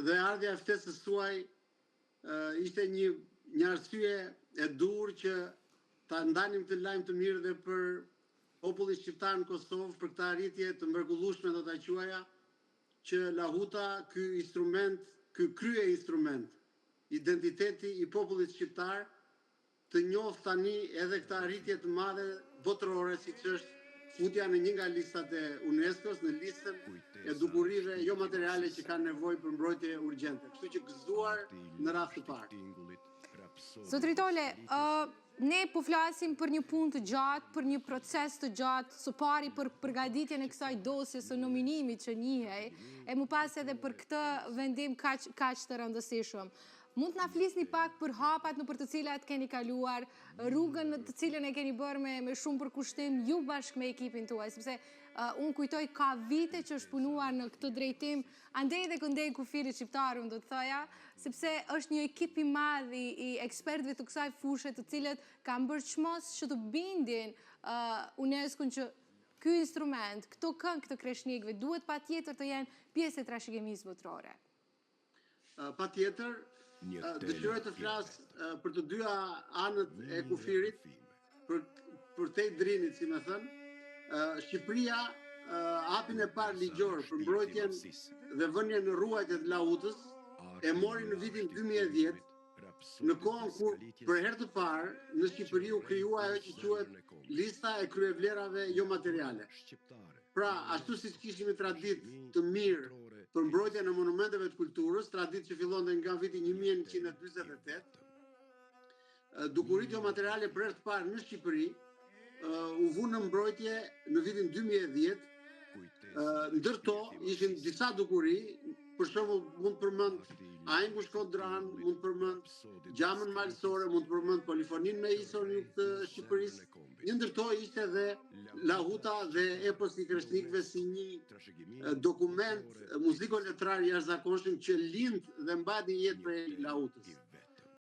dhe ardhja e ftesës suaj ishte një një arsye e duhur që ta ndanim këtë lajm të mirë dhe për popullin shqiptar në Kosovë për këtë arritje të mrekullueshme do ta quaja që lahuta ky instrument, ky kryeinstrument identiteti i popullit shqiptar të njohë tani edhe këtë arritje të madhe botërore siç është futja në një nga listat e UNESCO-s, në listën e dukurive jomateriale që kanë nevojë për mbrojtje urgjente. Kështu që gëzuar në radhë të parë. Zotëri Tole, ne po flasim për një punë të gjatë, për një proces të gjatë, së pari për përgatitjen e kësaj dosjes së nominimit që njihej, e më pas edhe për këtë vendim kaq kaq të rëndësishëm. Mund të na flisni pak për hapat nëpër të cilat keni kaluar, rrugën në të cilën e keni bërë me, me shumë përkushtim ju bashkë me ekipin tuaj, sepse uh, unë kujtoj ka vite që është punuar në këtë drejtim, andej dhe këndej kufirit shqiptar, unë do të thoja, sepse është një ekip i madh i, i ekspertëve të kësaj fushe të cilët kanë bërë çmos që të bindin uh, UNESCO-n që ky instrument, këto këngë të kreshnikëve duhet patjetër të jenë pjesë e trashëgimisë botërore. Patjetër, dëshiroj të flas për të dyja anët e kufirit, për përtej Drinit, si me thënë, Shqipëria hapin e parë ligjor për mbrojtjen dhe vënien në ruajtje të lahutës e mori në vitin 2010, në kohën kur për herë të parë në Shqipëri u krijua ajo që quhet lista e kryevlerave jomateriale. Pra, ashtu siç kishim një traditë të mirë për mbrojtjen e monumenteve të kulturës, traditë që fillonte nga viti 1948, dukuritë jomateriale për herë të parë në Shqipëri u vunë në mbrojtje në vitin 2010. Ndër to ishin disa dukuri, për shembull mund të përmend Ahengun Shkodran, mund të përmend Gjamën Malësore, mund të përmend Polifoninë me iso në jug të Shqipërisë. Një ndër to ishte dhe Lahuta dhe eposi i kreshnikëve si një dokument muziko-letrar i jashtëzakonshëm që lind dhe mbahet në jetë prej lahutës.